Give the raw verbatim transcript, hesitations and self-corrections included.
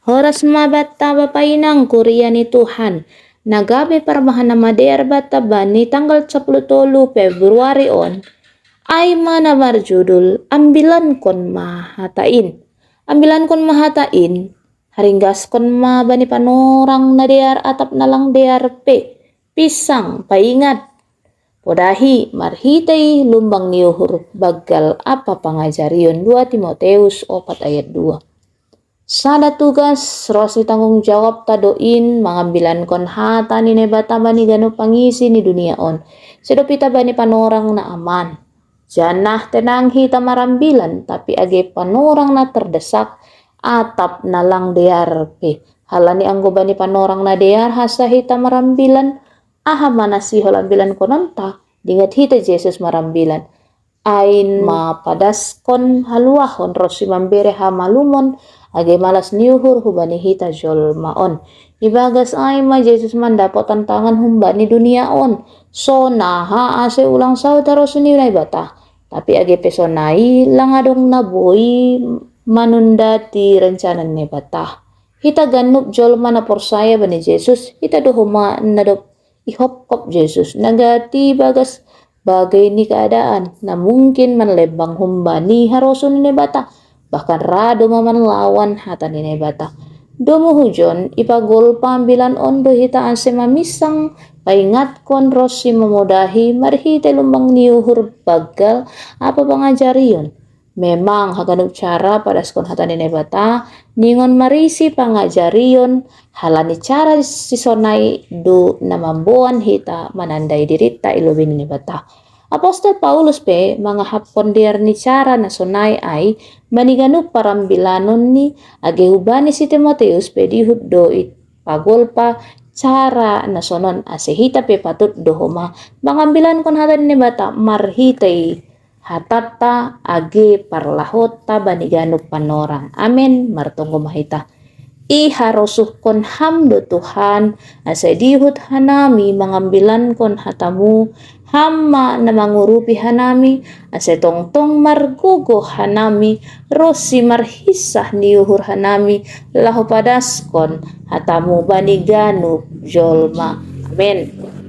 Horas ma banta bapa inang kuria ni Tuhan. Na gabe parbahan na madear banta bani tanggal sapuluh tolu Februari on, ai ma na marjudul Ambilankon ma hata in. Ambilankon ma hata in, haringgaskon ma bani panorang na dear atap na lang dear pe, pisang, paingat, podahi marhitei lumbang ni uhur banggal ampa pangajarion. Dua Timoteus opat ayat dua. Sada tugas ros ni tanggung jawabta do in mangambilankon hata ni Naibata bani ganup pangisi ni dunia on. Sedo hita bani panorang na aman. Janah tenang hita marambilan, tapi age panorang na terdesak, atap na lang dear pe. Halani anggo bani panorang na dear hansa hita marambilan, aha ma na sihol ambilankononta? Dingat hita Jesus marambilan. Ain ma padaskon haluahon ronsi mambere hamalumon, age malas ni uhur hubani hita jolma on. Ibagas ai ma Jesus mandapot tantangan humbani dunia on. Sonaha ase ulang saut harosuh ni Naibata. Tapi age pe sonai, lang adong na boi manundati rencana ni Naibata. Hita ganup jolma na porsaya bani Jesus, hita do homa na dob ihopkop Jesus, na gati bagas bagai ni keadaan, na mungkin manlembang humbani harosuh ni Naibata, bahkan ra do ma manlawan hata ni Naibata. Domu hujon, ipagolpa ambilan on do hita ase mamisang, paingatkon ronsi mamodahi marhitei lumbang ni uhur banggal ampa pangajarion. Memang haganup cara padaskon hata ni Naibata, ningon marisi pangajarion, halani cara sisonai do na mamboan hita manandai dirinta i lobei ni Naibata. Apostel Paulus pe mangahapkon dear ni cara na sonai ai bani ganup parambilanonni, age hubani si Timoteus pe dihut do ipagolpa cara na sonon, ase hita pe patut do homa mangambilankon hata ni Naibata marhitei hatanta age parlahonta bani ganup panorang. Amen. Martonggo ma hita. Iharosuhkon Ham do Tuhan, ase dihut hanami mangambilankon hata-Mu. Ham ma na mangurupi hanami, ase tongtong margogoh hanami ronsi marhinsah ni uhur hanami, laho padaskon hata-Mu bani ganup jolma. Amen.